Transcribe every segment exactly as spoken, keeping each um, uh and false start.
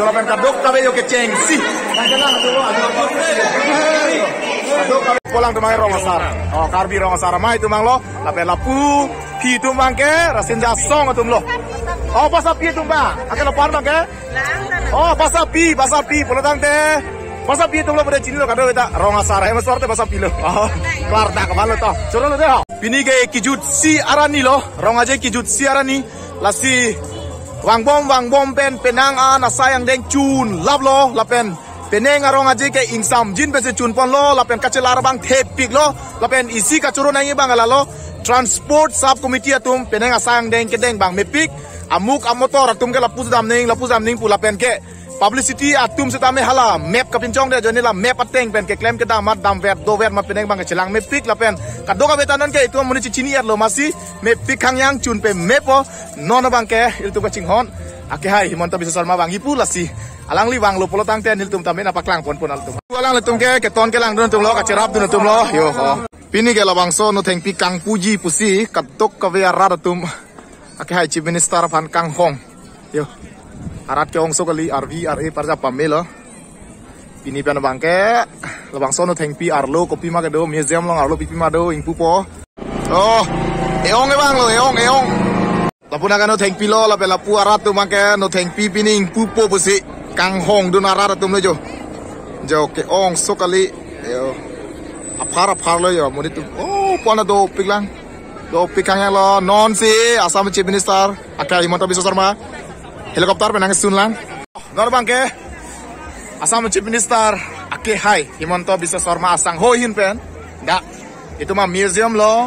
Lapen kadokave yo kechengsi. Kadokave pulang atum abang rong asar. Oh, Karbi rong asar amei atum abang lo. Lapen lapu aphi atum abang ke Rasinja Song atum lo. Oh, pasapi atum abang. Ake lapu-an abang ke. Oh, pasapi, pasapi pulo tangte. Pasapi atum lo pada chinilo kadokave ta rong asar. Hem asor te pasapi lo. Oh, klardak abang lo to. Choro lo de ho. Pini ke kijutsi arni lo. Rong Aje kijutsi arni. Lasi vangbom vangbom pen penang an asai angdeng chunlaplo lapen penang arong aje ke ingsamjin pensi chunponlo lapen kachelar abang thepiklo lapen isi kachoro nangji abang lalo transport sub committee atum penang asai angdeng kedeng abang mepik amuk amotor atum ke lapu damning lapu damning pu lapen ke publicity atum setame hala map kapinchong de ajoine la map ateng pen keklem kedam amat damvet dovet amat penang abang kechelang mepik lapen kadokave ta non ke itum amonit chechini-etlo masi mepik khangyang chun pe mepo non abang ke ilitum kachinghon akehai Himanta Biswa Sarma vangji pu lasi alangli vanglo pulo tangte nelitum tame nangpaklang ponpon atum. Alanglitum ke keton kelangdun atum lo kacherapdun atum lo yo ho. Pini ke labangso Nothengpi kangpuji pusi kadokave arat atum akehai Chief Minister aphan kanghong. Yo. Arat ke-ongso kali R V R A parja pamelo. Pini pen abang ke labangso Nothengpi arlo kopima kedo museum along arlo pipima do ingpupo. Oh, e-ong abang lo, e-ong, e-ong. Lapu nang ke Nothengpi lo, lapen lapu arat atum abang ke Nothengpi pini ingpupo pusi kanghongdun arat atum lo jo. Jo ke-ongso kali. Yo. Aphar aphar lo yo, monit atum. Oh, pona dopik lang. Dopik khangyang lo, non si Assam Chief Minister akehai Himanta Biswa Sarma helicopter pen nangsun lang. Non abang ke Assam Chief Minister akehai Himanta Biswa Sarma asangho ahin pen dak itum amuseum lo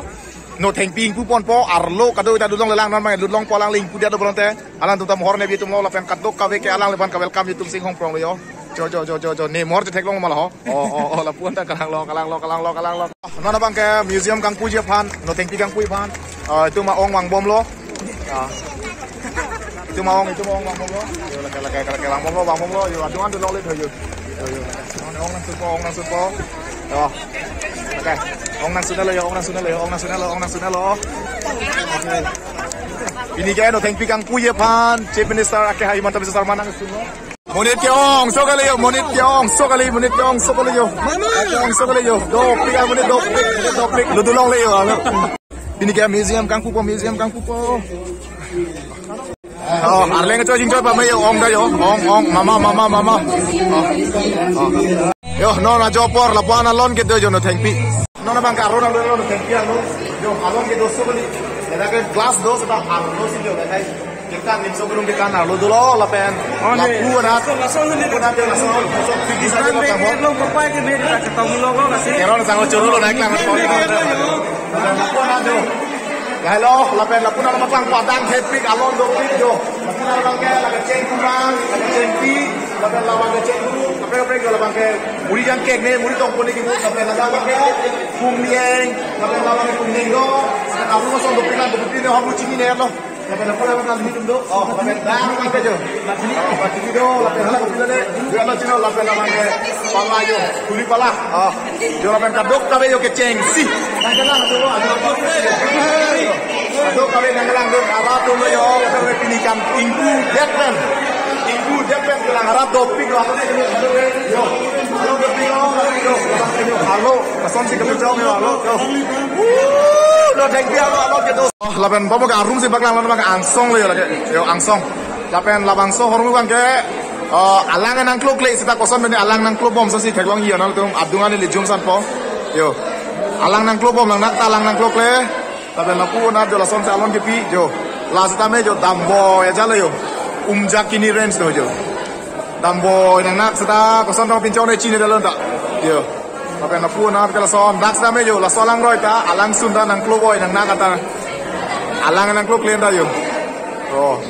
Nothengpi ingpuponpo arlo kadokave ta lutlonglelang non abang lutlongpo alangli ingpu dia do pulote alangtum ta mohor nebi atum lo lapen kadokave ke alangliphan ka-welcome itum si hongprong lo yo. Jo jo jo jo jo ne mohor chetheklong ma lo ho. Oh, oh, oh, lapu-an ta kalanglo, kalanglo, kalanglo, kalanglo. Non abang ke museum kangpuji aphan, Nothengpi kangpuji aphan. Ah, itum a-ong vangbomlo. Ah. Itum a-ong, itum a-ong vangbomlo. Yo, lake, lake, lake, vangbomlo, vangbomlo. Yo, adung an dulongle tho yo. Yo, yo. Ong nangsunpo, ong nangsunpo. Yo. Lake. Ong nangsunlo yo, ong nangsunlo yo, ong nangsunlo, ong nangsunlo. Okay. Pini ke Nothengpi kangpuji aphan, Chief Minister akehai Himanta Biswa Sarma nangsunlo. Monit ke-ongso kali yo, monit ke-ongso kali, monit ke-ongso kali yo. Ke-ongso kali yo. Dopik, ah, monit dopik, monit dopik. Ludulongle yo, alo. Pini ke museum kangpupo, museum kangpupo. Oh, arleng choi jingchoi pame yo, ong da yo, ong, ong, mama, mama, mama. Oh, oh. Yo, non ajo apor lapu-an alon kedo jo Nothengpi. Non abang ke arlo, arlo, Nothengpi arlo. Yo, alon kedo so kali. Ladak ke glass do seta arlo si jo, ladak. Kekan nim so belum kekan arlo dolo lapen. Oh, ne. Lapu anak. Laso, laso, laso. Lapu anak jo laso. Laso tinggi saja. Kan kota be mo. Lo papai ke be kita ketemu lo kok kasih. Keron sang lo choro lo naik lang. Lapu anak jo. Lahelo lapen lapu anak paklang padang hepik alon dopik jo. Lapu anak abang ke lake cheng kurang, lake cheng pi, lapen labang ke cheng guru, lapen lapen ke labang ke muri jangkek ne, muri tongpo ne kibu, lapen labang ke kumlieng, lapen labang ke kumlieng do, lapen abu masong dopik lang dopik ne hamu chini ne lo. Lapen lapu anak abang ke hitum do. Oh, lapen dah abang ke jo. Lapen jo lapen hala kopi le. Jo alo chino lapen labang ke pala yo, kuli pala. Oh. Jo lapen kadokave yo kechengsi. Kadokave nangkelangdun arat atum lo yo, kadokave pini kan ingpudet pen. Ingpudet pen kelang arat dopik lo. Yo. Yo, dopik lo, yo. Arlo, kasonsi kepejong yo, arlo. Yo. Wuh, Nothengpi arlo, arlo kedo. Oh, lapen papo ke arum si paklang lapen angsong lo yo lake. Yo, angsong. Lapen labangso ahormu abang ke, oh, alang nangklokle seta koson bene alang nangklobom sasi theklongji yo nangtum adung ani le jum sanpo. Yo. Alang nangklobom nangnak ta alang nangklokle. Lapen lapu anak jo lasonsi alon kepi jo. La setame jo Damboi ajat lo yo. Umjakini range do jo. Damboi nangnak seta koson tong pinchong ne chini dalon ta. Yo. Lapen lapu anak ke lason dak setame jo laso alangroi ta alangsun ta nangkloboi nangnak ta. Alang nangklokle ta yo. Oh.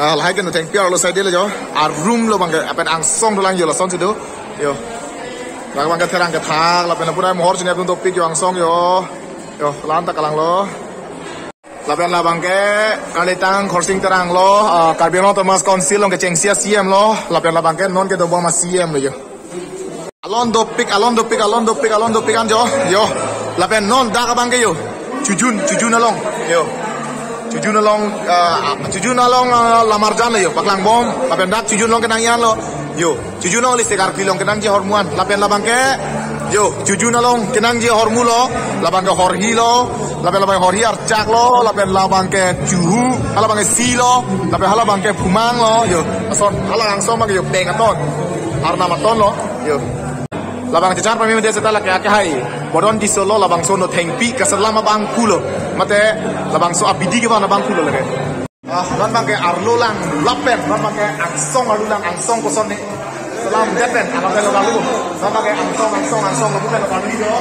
Ah, lahai ke Nothengpi arlo side lo jo. Arum lo abang ke, lapen angsong dolang jo lasonsi do. Yo. Labang ke therang kethak, lapen lapu anak mohor chini atum dopik jo angsong yo. Yo, la-an ta kalanglo. Lapen labang ke Kalitang Khorsing Terang lo, ah, Karbi Anglong Autonomous Council along kechengsi a-C E M lo, lapen labang ke non kedobom a-C E M lo yo. Alon dopik, alon dopik, alon dopik, alon dopik an jo. Yo. Lapen non dak abang ke yo. Chujun, chujun along. Yo. Chojun along, ah, Chojun along, ah, Lamarjan lo yo, paklangbom, lapen dak Chojun along kenangji an lo, yo, Chojun along list karkli along kenangji ahormu an, lapen labang ke, yo, Chojun along kenangji ahormu lo, labang ke horhi lo, lapen labang ke horhi archak lo, lapen labang ke chuhu, halabang ke si lo, lapen halabang ke phumang lo, yo, ason, hala angsong abang ke yo, peng aton, arnam aton lo, yo. Labang chechar pame mede seta lake ake hai. Bodon di solo labangso Nothengpi kaselam abang pulo. Mate labangso abidi ke bang abang pulo lake. Ah, non abang ke arlo lang lapen, non abang ke angsong arlo lang angsong koson ni. Selam det pen, alam pen lo lalu. Non abang ke angsong, angsong, angsong lo bukan lo lalu do.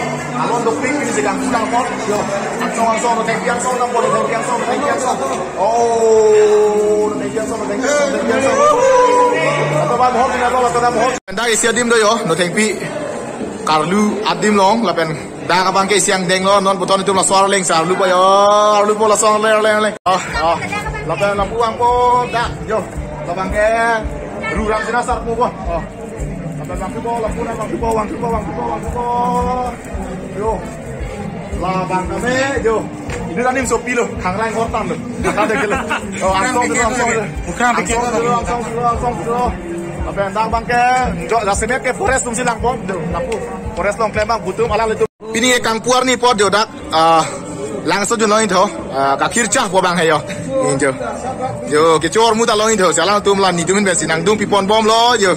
Alon dopik ini sedang pulang kok. Yo, angsong, angsong, Nothengpi angsong, nang boleh Nothengpi angsong, Nothengpi angsong. Oh, Nothengpi angsong, Nothengpi angsong, Nothengpi angsong. Atau bang mohon, atau bang mohon. Dak isi adim do yo, Nothengpi karlu adim along, lapen dak abang ke isi angdeng lo, non puthot itum laso arleng sa arlu po yo, arlu po laso arleng, arleng, arleng. Oh, oh. Lapen lapu angpo dak, yo. Labang ke ru ram sina sar po po. Oh. Lapen lapu po, lapu na, lapu po, lapu po, lapu po, lapu po. Yo. Labang kami, yo. Ini tadi sopi lo, hangrang kortan lo. Kata deh kele. Oh, angsong dulu, angsong dulu. Bukan, angsong dulu, angsong dulu, angsong dulu. Lapen dak abang ke, jo, jasemet ke forest atum si langpo, jo, lapu. Forest along klem abang, butum, alam itu. Pini ke kangpu arni apot jo dak, ah, Langso Jun along ingtho, ah, kakhircha po abang he yo. Ingjo. Jo, kechor muta along ingtho, si alanglitum la netum ahin pensi nangdung pipon bom lo, jo.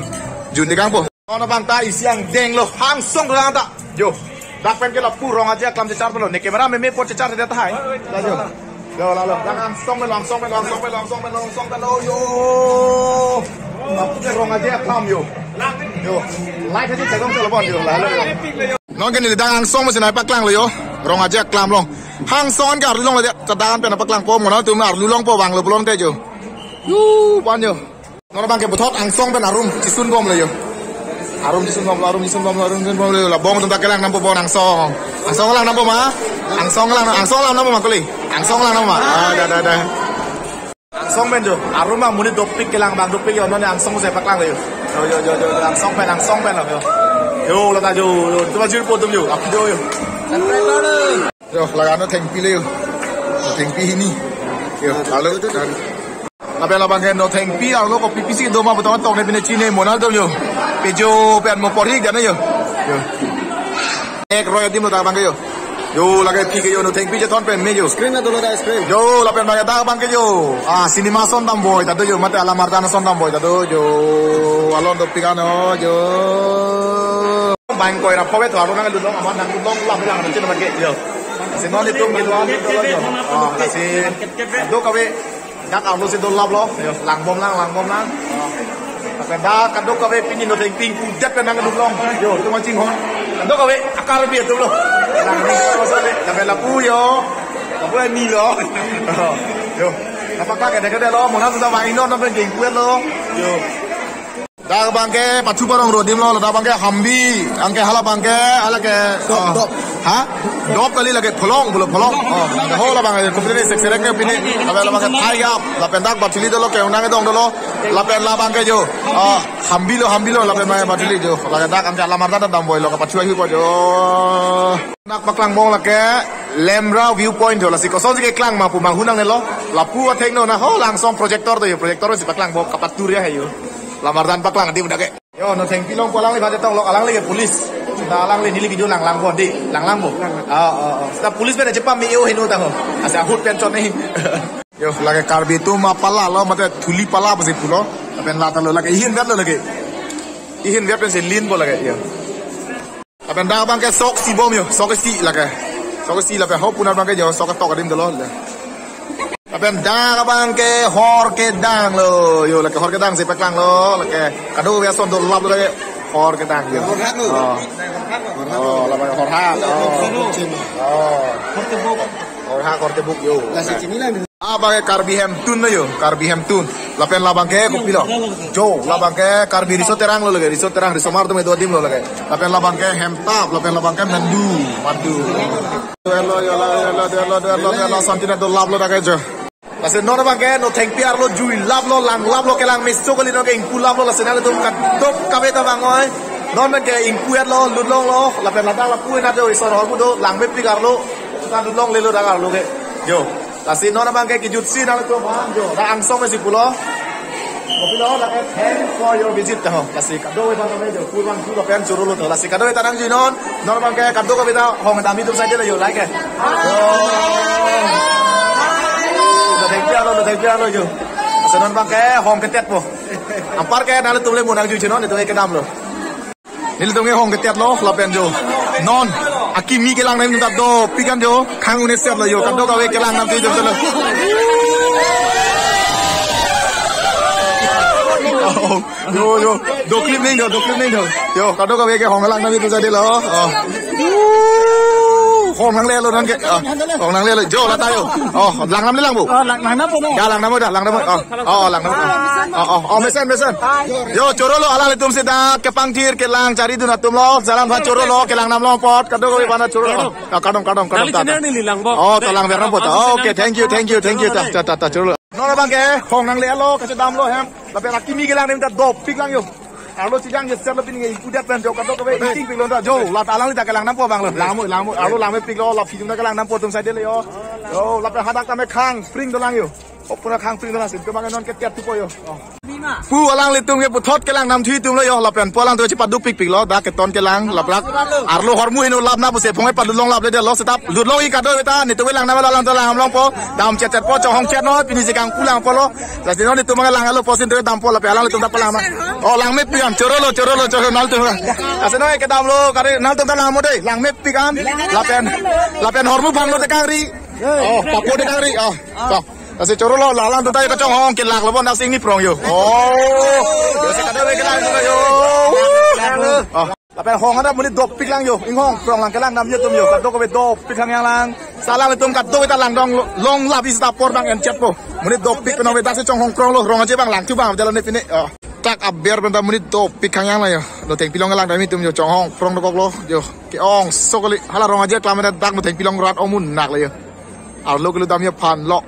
Jun de kangpo. Non abang ta isi angdeng lo, angsong lang ta. Jo. Dak pen ke lapu rong aje aklam chechar lo. Ne camera meme apot chechar de tahai. La jo. Yo, la lo. Dak angsong lo, angsong lo, angsong lo, angsong lo, angsong lo, yo. Lapu ke rong aje aklam yo. Yo. Light aja tegong telepon yo. La lo. Non ke neli dak angsong masi nai paklang lo yo. Rong aje aklam along. Angsong an ke arlu along lo dia. Chadang pen paklangpo, mona tum arlu along po bang lo pulote jo. Yo, pan yo. Non abang ke puthot angsong pen arum chisun bom lo yo. Arum chisun bom lo, arum chisun bom lo, arum chisun bom lo yo. Labong atum ta kelang nampo bon angsong. Angsong lang nampo ma? Angsong lang, angsong lang nampo ma kuli? Angsong lang nampo ma? Ah, da, da, da. Angsong pen jo. Arum ma muni dopik kelang bang dopik yo, non angsong si paklang lo yo. Yo, yo, yo, yo, yo. Angsong pen, angsong pen lo yo. Yo, lata jo, yo. Tuma jir po atum yo. Api jo yo. Yo, laga Nothengpi le yo. Nothengpi hini. Yo, halo. Lapen labang ke Nothengpi arlo kopi pisi do ma betul tong ne pine chine monal do yo. Pejo pen mo porhi jana yo. Yo. Ek roy adim lo dak abang ke yo. Yo, lake phi ke yo Nothengpi chethon pen me yo. Screen na dolo da screen. Yo, lapen abang ke dak abang ke yo. Ah, cinema son damboi ta do yo, mate alam arjan son damboi ta do yo. Alon dopik ano yo. Bang koi ra phobe to arlo nang lulong amat nang lulong lam lang nang chino abang ke yo. Si non itum ke lulong yo. Ah, si do kave dak arlo si dolap lo. Yo, langbom lang, langbom lang. Tapi dak kadokave pini Nothengpi ingpu det pen nangduk long. Yo, itum chinghon. Kadokave akar bi atum lo. Tapi lapu yo. Lapu ni lo. Yo. Apa kak ada kada lo, mona sudah main lo, nonton game kuat lo. Yo. Dak abang ke pathu parong rodim lo, dak abang ke hambi, abang ke hala abang ke, hala ke, dop, oh. Dop. Ha? Dop kali lake pholong, bolo pholong. Oh, ho labang ke, kumple sek serek ke pini, lapen labang ke thai gap, lapen dak batili dolo, ke unang dong dolo, lapen labang ke jo. Oh, hambi lo, hambi lo, lapen abang ke batili jo. Lapen dak abang ke alam arjan damboi lo, kapathu ahi po jo. Nak paklangbom lake, Lemra viewpoint jo, lasi kosonsi keklang ma pu ma hunang ne lo, lapu atheng no na ho langsong projector do yo, projector si paklangbom kapathu ya he yo. Alam arjan paklang di udah ke. Yo, Nothengpi along pu alangli bhate tong lo, alangli ke police. Seta alangli neli video lang lang bo, di, lang lang bo. Ah, ah, ah. Seta police pen aja pam yo heno ta ho. Asa ahut pen chot ni. Yo, lake Karbi atum apala lo, mate thuli pala pasi pulo. Lapen lata lo lake ihin vet lo lake. Ihin vet pensi lin bo lake, yo. Lapen dak abang ke sok si bom yo, sok si lake. Sok si lapen ho punar abang ke jo, sok tok adim dolo le. Lapen dak abang ke hor kedang lo, yo lake hor kedang si paklang lo, lake kadokave ason dolap lo lake hor kedang yo. Hor hak lo. Oh. Oh, lapen hor hak. Oh. Oh. Hor hak, hor tebuk yo. Abang ke Karbi Hemtun lo yo, Karbi Hemtun. Lapen labang ke kopilo. Jo, labang ke Karbi Riso Terang lo lake, Riso Terang, Riso Mar atum do adim lo lake. Lapen labang ke Hemtap, lapen labang ke Mendu, Mandu. Duelo, yo la, duelo, duelo, duelo, duelo, santina dolap lo dak ke jo. Lasi non abang ke Nothengpi arlo jui lap lo, lang lap lo, kelang meso kali non ke ingpu lap lo, lasi nangtum kadokave ta bang oi. Non abang ke ingpu et lo, lut long lo, lapen ladak lapu na jo ison hor pu do, lang mepik arlo, ta lut longle lo dak arlo ke. Jo. Lasi non abangke kejutsi nangtum aphan jo. Dak angsong si pulo. Kopilo, dak ke thanks for your visit ta ho. Lasi kadokave aphan jo, kurvangthu lapen chorolo to. Lasi kadokave ta nangji non. Non abangke kadokave ta hong damji atum side lo jo, like ke. Jo. Lo thengpi alo, lo thengpi alo jo. Lasi non abangke hong ketetpo. Anparke nanglitum le mo nangjuiche non, itum ke damlo. Nelitum ke hong ketetlo, lapen jo. Non, akimi kelang nangji ta dopik an jo, khang un-e setlo jo, kadokave kelang nam tu jo jo. Jo, jo, do clip ning jo, do clip ning jo. Jo, kadokave ke hong kelang nam tu jadi lo. Oh. Hong nanglelo non ke. Oh, hong nanglelo, jo la ta jo. Oh, lang nam le lang bo. Oh, lang, lang nam bo. Ya, lang nam bo da, lang nam bo. Oh. Oh, lang nam. Oh, oh, oh, mesen, mesen. Jo, chorolo alanglitum seta kepangthir kelang charidun atum lo, jalan aphan chorolo, kelang nam longpot, kadokave aphan chorolo. Oh, kardom, kardom, kardom, nangli ta, ta. Channel neli lang bo. Oh, to lang ver nam bo ta. Oh, okay, thank you, thank you, thank you, ta, ta, ta, ta, chorolo. Non abangke, hong nanglelo, kachedamlo hem, lapen akimi kelang nangji ta dopik lang jo. Arlo chejang je setlo pini nge ipudet pen jo, kadokave iting pik lo ta jo, la ta alangli ta kelang nampo abang lo. Langme, langme, arlo langmepik lo, la phijung ta kelang nampo atum side le jo. Jo, lapen hadak tame khang pring dolang jo. Oh, pura khang pring dolang si, itum abang non ketet thupo jo. Oh. Pu alanglitum ke puthot kelang nam thu itum lo jo, lapen pu alang tu chepaduk pikpik lo, dak keton kelang, laplak. Arlo hormu heno lap na pusi phonge paduk longlap le de lo, setap lut long-ik kadokave ta, netum kelang nam lo, alang ta lang longpo, dam chet chet po, chonghong chet non, pini si kangpu langpo lo. Lasi non itum abang langlo, posin tu dampo lapen alanglitum ta palang na. Oh, langmepik an, chorolo, chorolo, chorolo, nangtum. Lasi non kedamlo, kare nangtum ta langmo dei, langmepik an. Lapen, lapen hormu bang lo te kangri. Oh, papo te kangri. Oh, to. Lasi chorolo, la alanglitum ta kachonghong kelak lo bon, nasi ingni prong jo. Oh. Lasi kadokave kelang jo. Oh. Lapen hong ada monit dopik lang jo, inghong prong lang kelang nam jo atum jo, kadokave dopik khang yang lang. Sa alanglitum kadokave ta langdam longlap isi ta apor abang en chet po. Monit dopik penang vedak si chonghong prong lo, rong aje abang lang thu abang jalan ne pine. Oh. Dak aber pen ta monit dopik khang yang lang jo. Nothengpi along kelang damji atum jo, chonghong prong dokok lo jo. Ke-ong so kali, hala rong aje klam dak Nothengpi along rat omun nak le jo. Arlo kelu damji aphan lo.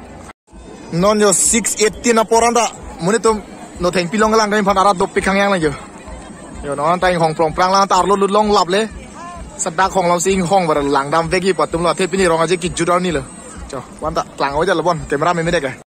Non jo six eighteen apor anta, monit atum Nothengpi along kelang damji aphan arat dopik khang yang lang jo. Jo, non anta inghong prong prang lang ta arlo lut longlap le. Sa dak hong long si inghong bar langdam vekji pu atum lo, athe pini rong aje kejut arni lo. Jo, anta klang-o ja lo bon, camera me me dek.